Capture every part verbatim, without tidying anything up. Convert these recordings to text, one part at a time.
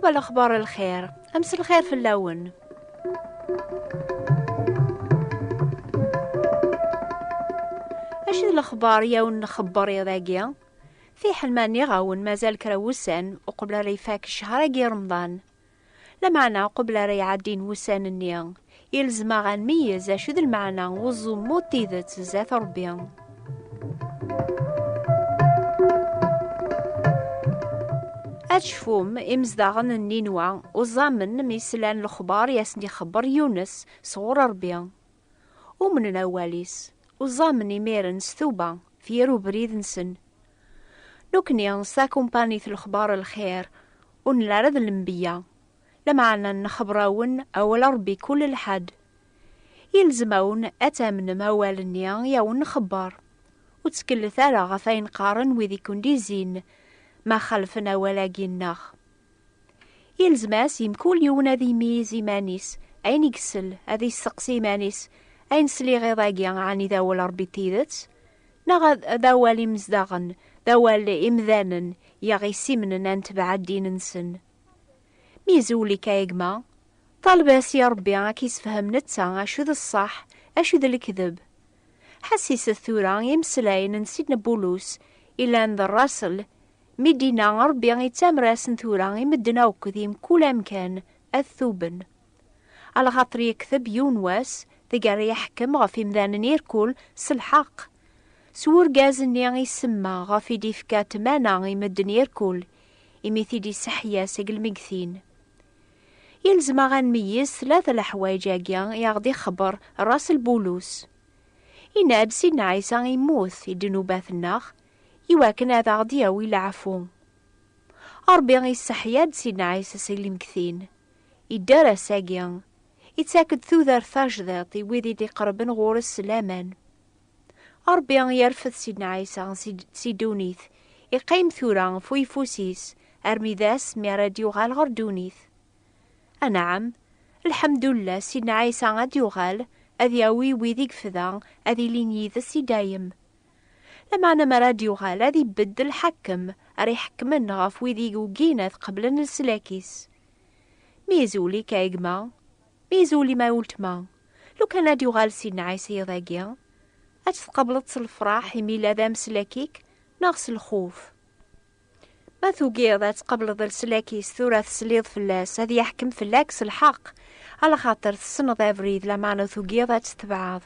Wa lexbar lxir, amselxir fell-awen. Acu d lexbar i awen-nxebber iḍ-agi? Fiḥel ma nniɣ-awen mazal kra wussan uqbel ara ifak ccher-agi Remḍan. Lameɛna uqbel ara iɛeddin wussan-nni, ilzem-aɣ ad nmeyyez acu d lmeɛna uẓummu d tidet zdat Ṛebbi. Ad tecfum, imezdaɣen n Ninwa uẓamen mi slan lexbar i asen-d-ixebber Yunes sɣur Ṛebbi. Umnen awal-is, uẓamen imiren s tuba f yir ubrid-nsen. Nukni s takumpanit lexbar lxir, ur nelli ara d lenbiya, lameɛna nxebber-awen awal Ṛebbi kul lḥad. Ilzem-awen ad tamnem awal-nni i awen-nxebber. Ur ttkellet ara ɣef ayen qqaren wid i ken-d-izzin, ma xalfen awal-agi-nneɣ. Ilzem-as i mkul yiwen ad imeyyez iman-is, ayen i yessel, ad yesteqsi iman-is, ayen sliɣ iḍ-agi, ɛni d awal Ṛebbi d tidet? Neɣ ad, d awal imezdaɣen, d awal imdanen, i aɣ-issimnen ad netbeɛ ddin-nsen? Meyyez ul-ik a gma, ṭaleb-as i Ṛebbi ad k-isefhem netta acu d ṣṣeḥ, acu d lekdeb. Ḥessiset tura i imeslayen n Sidna Bulus, ilan d Ṛasel, mi d-inna Ṛebbi ittamer-asen tura i medden akk di mkul amkan ad tuben. Alaxaṭer yekteb yiwen wass deg ara yeḥkem ɣef imdanen irkul s lḥeqq, s wurgaz-nni isemma ɣef i d-ifka ttmana i medden irkul, imi t-id-iseḥya seg lmegtin. Yelzem-aɣ ad nmeyyez tlata leḥwayeǧ-agi i aɣ-d-ixebber Ṛasel Bulus. Yenna-d Sidna Ɛisa immut i ddnubat-nneɣ, iwakken ad aɣ-d-yawi leɛfu. Ṛebbi isseḥya-d Sidna Ɛisa seg lmegtin. Idder ass-agi, ittak-d tudert tajdiṭ i wid i d-iqerben ɣur-s s laman. Ṛebbi yerfed Sidna Ɛisa si, si ddunit, iqqim tura f uyeffus-is, armi d ass mi ara d-yuɣal ɣer ddunit. Anɛam, lḥemdullah, Sidna Ɛisa ad d-yuɣal, ad yawi wid i yefda, ad ilin yid-s i dayem. Lameɛna mi ara d-yuɣal, ad ibeddel lḥakem, ara iḥekmen ɣef wid i yugin ad qeblen leslak-is. Meyyez ul-ik a gma, meyyez ul-im a weltma. Lukan ad d-yuɣal Sidna Ɛisa iḍ-agi, ad t-tqableḍ s lefraḥ imi yella d ameslak-ik, neɣ s lxuf? Ma tugiḍ ad tqableḍ leslak-is, tura tesliḍ fell-as, ad yeḥkem fell-ak s lḥeqq, alaxaṭer tessneḍ abrid, lameɛna tugiḍ ad t-tebɛeḍ.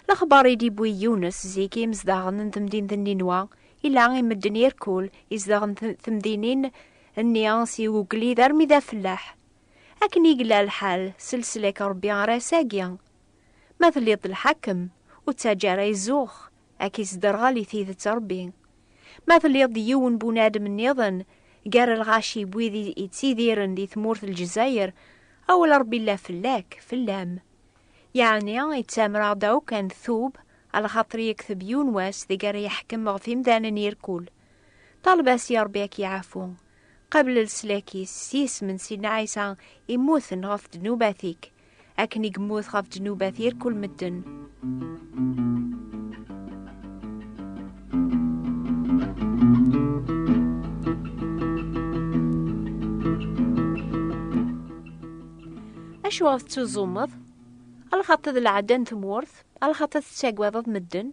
Lexbar i d-iwwi Yunes zik i yimezdaɣen n temdint n Ninwa, ila i medden irkul izedɣen tem-, temdinin-nni si ugellid armi d afellaḥ. Akken i yella lḥal s leslak Ṛebbi ar ass-agi. Ma telliḍ d lḥakem, ur ttaǧǧa ara izuɣ, ad k-isderɣel i tidet Ṛebbi. Ma telliḍ d yiwen bunadem nniḍen, gar lɣaci n wid i, ittidiren di tmurt n Lezzayer, awal Ṛebbi illa fell-ak, fell-am. Yeɛni, ittamer-aɣ-d akk ad ntub, alaxaṭer yekteb yiwen wass deg ara yeḥkem ɣef imdanen irkul. Ṭaleb-as i Ṛebbi ad k-yeɛfu. Qabel leslak-is s yisem n Sidna Ɛisa immuten ɣef ddnubat-ik, akken i yemmut ɣef ddnubat irkul medden. Acuɣer tettuẓumeḍ? Alaxaṭer d lɛada n tmurt, alaxaṭer tettagadeḍ medden.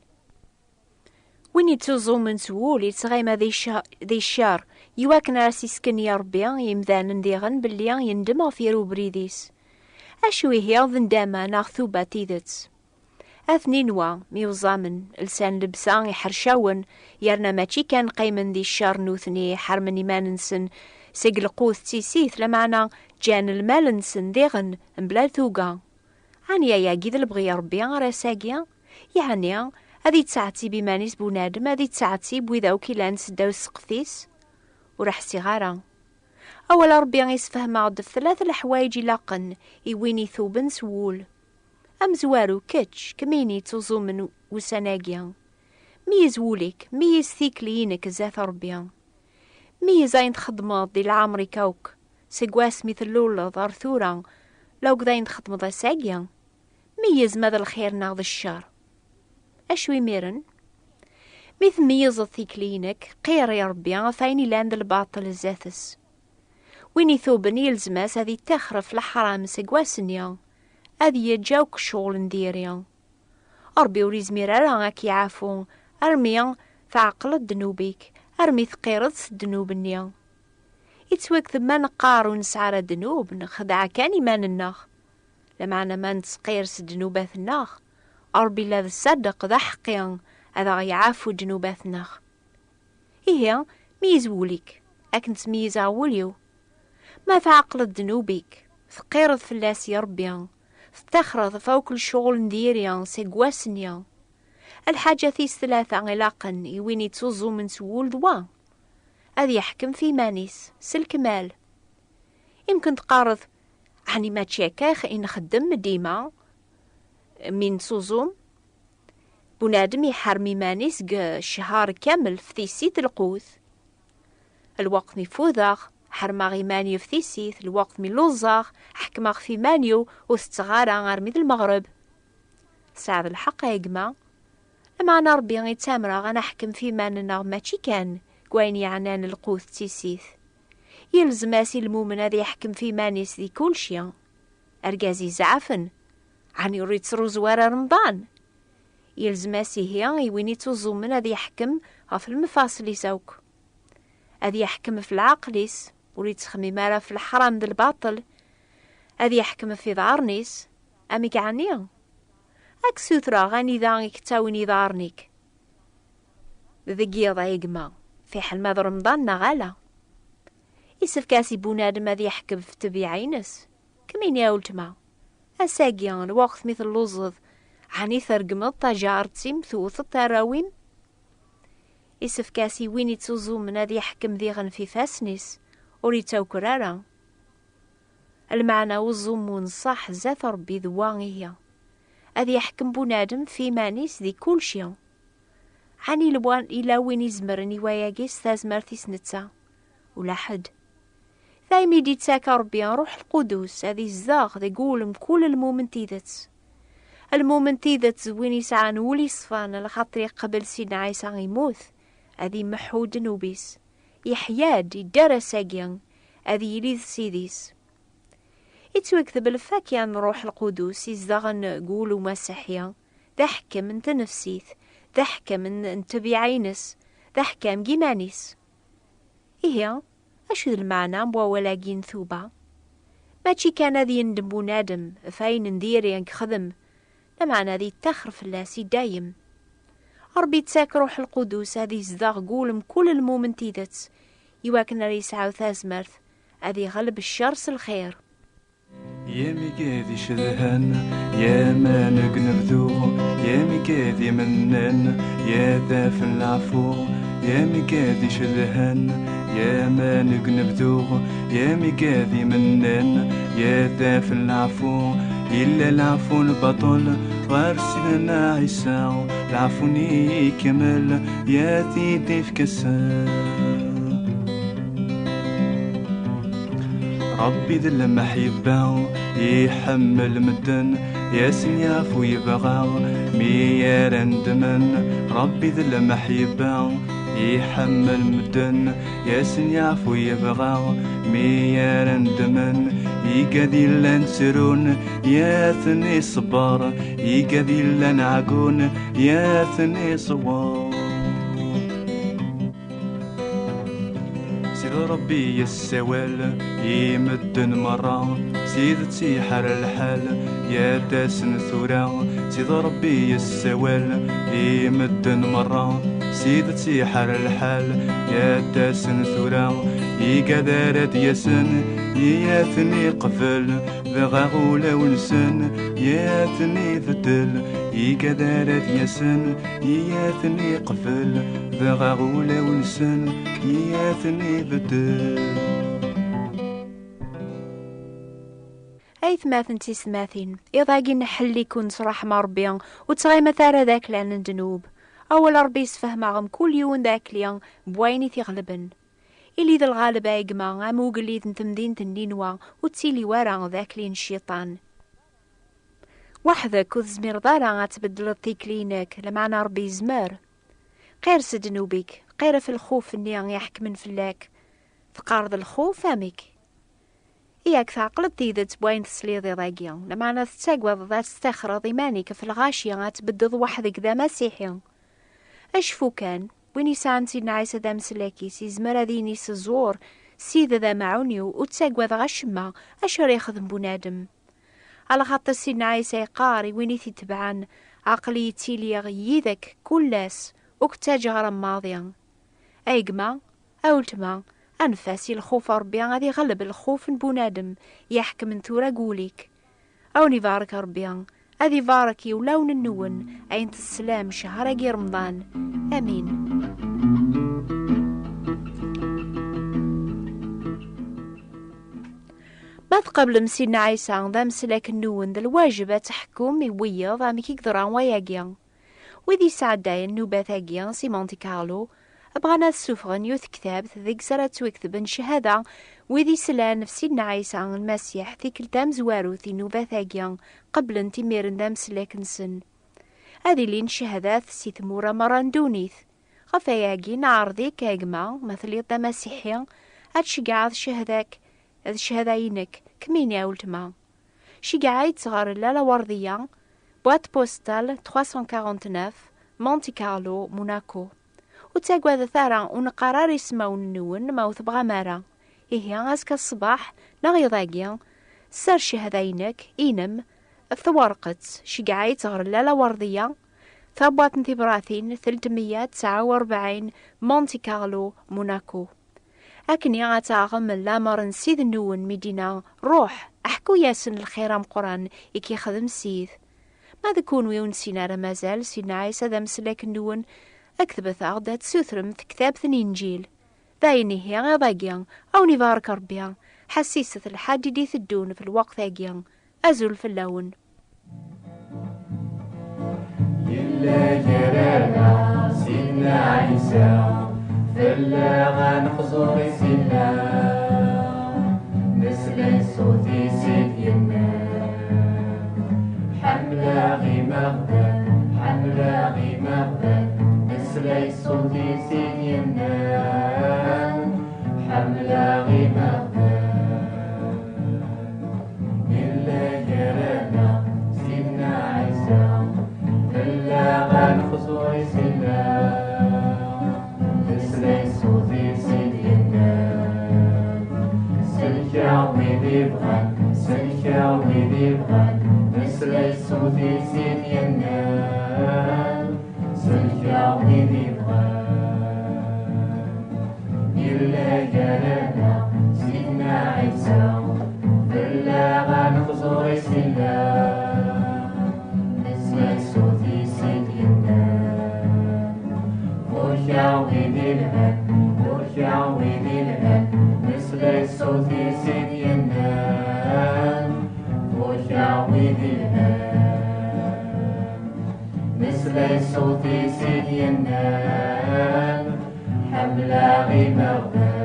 Win yettuẓumen s wul, yettɣima di cca-, di ccer, iwakken ara s-isken i Ṛebbi i yimdanen diɣen belli yendem ɣef yir ubrid-is. Acu ihi d ndama neɣ tuba tidet? At Ninwa, myuẓamen, lsan llebsa iḥercawen, yerna mačči kan qqimen di ccer nutni ḥermen iman-nsen seg lqut d tissit, lameɛna ǧǧan lmal-nsen diɣen mebla tuga. Ɛni ayagi d lebɣi n Ṛebbi ar ass-agi? Yeɛni, ad yettɛettib iman-is bunadem, ad yettɛettib wid akk ilan seddaw ssqef-is? Ur ḥsiɣ ara. Awal Ṛebbi isefhem-aɣ-d ɣef tlata leḥwayeǧ ilaqen i win ituben s wul. Amezwaru, kečč, kemmini yettuẓumen ussan-agi. Meyyez wul-ik, meyyez tikli-inek zdat Ṛebbi. Meyyez ayen txeddmeḍ di leɛmer-ik akk, seg wasmi telluleḍ ar tura, la akked ayen txeddmeḍ ass-agi. Meyyez ma d lxir neɣ d ccer. Acu imiren? Mi tmeyyzeḍ tikli-inek, qir i Ṛebbi ɣef ayen ilan d lbaṭel zdat-s. Win ituben yelzem-as ad ittaxer ɣef leḥram seg wass-nni, ad yeǧǧ akk ccɣel n diri. Ṛebbi ur izmir ara ad k-iɛafu armi tɛeqleḍ ddnub-ik, armi teqqireḍ s ddnub-nni. Ittwakteb ma neqqar ur nesɛi ara ddnub, nxeddeɛ kan iman-nneɣ. Lameɛna ma nettqir s ddnubat-nneɣ, Ṛebbi la d ṣṣadeq d aḥeqqi ad aɣ-iɛafu ddnubat-nneɣ. Ihi, meyyez wul-ik, akken ttmeyyizeɣ wul-iw. Ma tɛeqleḍ ddnub-ik, teqqireḍ fell-as i Ṛebbi, tettaxreḍ ɣef akk lecɣal n diri seg wass-nni. Lḥaǧa tis tlata ilaqen i win yettuẓumen s wul d wa: ad yeḥkem f iman-is s lekmal. Imken teqqareḍ: "Ɛni mačči akka i nxeddem dima mi nettuẓum?" Bunadem iḥerrem iman-is deg cchar kamel f tissit lqut. Lweqt mi fudeɣ, ḥerrmeɣ iman-iw f tissit, lweqt mi lluẓeɣ, ḥekmeɣ f iman-iw, ur tetteɣ ara armi d lmeɣreb. Tesɛiḍ lḥeqq a gma. Lameɛna Ṛebbi ittamer-aɣ ad neḥkem f iman-nneɣ, mačči kan deg wayen yeɛnan lqut d tissit. Yelzem-as i lmumen ad yeḥkem f iman-is di kulci. Argaz izeɛfen, ɛni ur yettruẓu ara Remḍan? Yelzem-as ihi i win ittuẓumen ad yeḥkem ɣef lemfaṣel-is akk. Ad yeḥkem f lɛaqel-is, ur yettxemmim ara f leḥram d lbaṭel. Ad yeḥkem f iḍarren-is, amek ɛni? Ad k-sutreɣ anida i k-ttawin iḍarren-ik. Deg yiḍ, a gma, fiḥel ma d Remḍan neɣ ala. Isefk-as i bunadem ad yeḥkem f ṭṭbiɛa-ines. Kemmini a weltma. Ass-agi, lweqt mi telluẓeḍ, ɛni tregmeḍ tajaṛt-im, tewteḍ arraw-im? Isefk-as i win ittuẓumen ad yeḥkem diɣen f ifassen-is, ur yettaker ara. Lmeɛna uẓumu n ṣṣeḥ zdat Ṛebbi d wa ihi: ad yeḥkem bunadem f iman-is di kulci. Ɛni lwa-, ila win izemren i wayagi s tazmert-is netta? Ula ḥedd. Daymi d-ittak Ṛebbi Ṛuḥ Lqudus ad izdeɣ deg wul mkul lmumen n tidet. Lmumen n tidet d win yesɛan wul iṣfan, lxaṭer iqbel Sidna Ɛisa imut, ad imeḥḥu ddnub-is. Yeḥya-d, idder ass-agi, ad yili d Ssid-is. Ittwakteb lfakya n Ṛuḥ Lqudus izedɣen deg wul umasiḥi, d aḥekkem n tnefsit, d aḥekkem n, n ṭṭbiɛa-ines, d aḥekkam deg iman-is. Ihi, acu d lmeɛna n wawal-agi n tuba? Mačči kan ad yendem bunadem ɣef ayen n diri i yexdem, lameɛna ad yettaxer fell-as i dayem. Ṛebbi ittak Ṛuḥ Lqudus ad izdeɣ deg wul mkul lmumen n tidet, iwakken ara yesɛu tazmert ad iɣleb ccer s lxir. Yamigad icedhan, ya aman deg unebdu, yamigad imennan, ya taf n leɛfu, yamigad icedhan, ya aman deg unebdu, yamigad imennan, ya taf n leɛfu. Illa leɛfu n baṭel ɣer Sidna Ɛisa, leɛfu-nni ikemmel, ya t-id-ifk ass-a. Ṛebbi d lmeḥibba, iḥemmel medden, i asen-yeɛfu yebɣa, mi ara ndmen. Ṛebbi d lmeḥibba, iḥemmel medden, i asen-yeɛfu yebɣa, mi ara ndmen. Igad illan ttrun, i ten-iṣebber, igad illan ɛeggun, i ten-iṣewwer. Sidi Ṛebbi yessawal i medden merra, s tidet iḥar lḥal, ya d-asen tura. Sidi Ṛebbi yessawal i medden merra, s tidet iḥar lḥal, ya d-asen tura. Igad ara d-yasen, ya ten-iqbel, dɣa ulawen-nsen, ya ten-ibeddel. Igad ara d-yasen, ya ten-iqbel, dɣa ulawen-nsen, ya ten-ibeddel. Aytmaten d tisetmatin, iḍ-agi nḥelli-ken s ṛṛeḥma Ṛebbi, ur ttɣimet ara d aklan n ddnub. Awal Ṛebbi yessefhem-aɣ mkul yiwen d akli n wayen i t-iɣelben. Ili d lɣaleb a gma, am ugellid n temdint n Ninwa, ur ttili wara d akli n cciṭan. Weḥd-k ur tezmireḍ ara ad tbeddleḍ tikli-inek, lameɛna Ṛebbi yezmer. Qir s ddnub-ik, qir ɣef lxuf-nni iḥekmen fell-ak. Teqqareḍ lxuf, amek? Yak tɛeqleḍ tidet n wayen tesliḍ iḍ-agi, lameɛna tettagadeḍ ad testaxreḍ iman-ik ɣef lɣaci, ad tbeddeḍ weḥd-k d amasiḥi. Acfu kan, win yesɛan Sidna Ɛisa d ameslak-is, yezmer ad yini s ẓẓur: "Ssid d amɛawen-iw, ur ttagadeɣ acemma, acu ara yexdem bunadem?" Alaxaṭer Sidna Ɛisa yeqqar i win i t-itebɛen: "Aql-i ttiliɣ yid-k kul ass, ur k-ttaǧǧaɣ ara maḍi." A gma, a weltma, anef-as i lxuf n Ṛebbi ad iɣleb lxuf n bunadem iḥekmen tura deg wul-ik. A wen-ibarek Ṛebbi, ad ibarek i wulawen-nwen ayen teslam ccher-agi Remḍan. Amin. Ma tqablem Sidna Ɛisa d ameslak-nwen, d lwajeb ad teḥkum i wiyeḍ amek i yeḍra wayagi. Wid yesɛeddayen nnubat-agi si Monte Carlo bɣan ad ssufɣen yiwet tektabt deg-s ara ttwaketben cchada wid islan ɣef Sidna Ɛisa Lmasiḥ tikkelt tamezwarut i nnubat-agi qeblen-t imiren d ameslak-nsen. Ad ilin cchadat si tmura merra n ddunit. Ɣef wayagi, neɛreḍ-ik, a gma, ma telliḍ d amasiḥi, ad tceggɛeḍ cchada-k d cchada-inek, kemmini a weltma. Ceggɛet ɣer Lalla Werdiya, boîte postale trois cent quarante-neuf, Monte Carlo, Monaco. Ur ttagadet ara, ur neqqar ara ismawen-nwen ma ur tebɣam ara. Ihi, azekka ṣṣbeḥ neɣ iḍ-agi, sser cchada-inek, inem, ɣef twerqet, ceggɛet ɣer Lalla Werdiya, tabwaṭ n tibratin telt meyya tesɛa u rebɛin, Monte Carlo, Monaco. Akken ad taɣem lamer n Ssid-nwen mi d-yenna: "Ruḥ, ḥku-yasen lxir ameqqran i k-yexdem Ssid." Ma d kunwi ur nessin ara mazal Sidna Ɛisa d ameslak-nwen, ketbet-aɣ-d ad tessutrem tektabt n Inǧil. D ayen ihi iḍ-agi, a wen-ibarek Ṛebbi, ḥassiset lḥaǧ i d-iteddun f lweqt-agi. Azul fell-awen. Yella gar-aneɣ Sidna Ɛisa, fell-aɣ ad nexẓur i s-yella. Nesla i ṣṣut-is i d-yenna: "Ḥemmleɣ imeɣban, ḥemmleɣ imeɣban." Nesla i ṣṣut-is i d-yenna: "Ḥemmleɣ imeɣban." Yella gar-aneɣ Sidna Ɛisa, fell-aɣ ad nexẓur i s-yella. Nesla i ṣṣut-is i d-yenna: "Sellkeɣ wid ibɣan, sellkeɣ wid ibɣan." Nesla i ṣṣut-is i d-yenna: "Sellkeɣ wid ibɣan." Yella gar-aneɣ Sidna Ɛisa, fell-aɣ ad nexẓur i s-yella. Nesla i ṣṣut-is i d-yenna: "Burkeɣ wid ilhan, burkeɣ wid ilhan." Nesla i ṣṣut-is i d-yenna: "Burkeɣ wid ilhan." Nesla i ṣṣut-is i d-yennan: "Ḥemmleɣ imeɣban."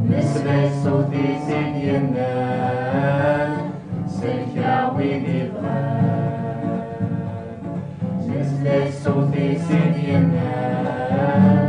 Nesla i ṣṣut-is i d-yennan: "Sellkeɣ wid ibɣan." Nesla i ṣṣut-is i d-yennan: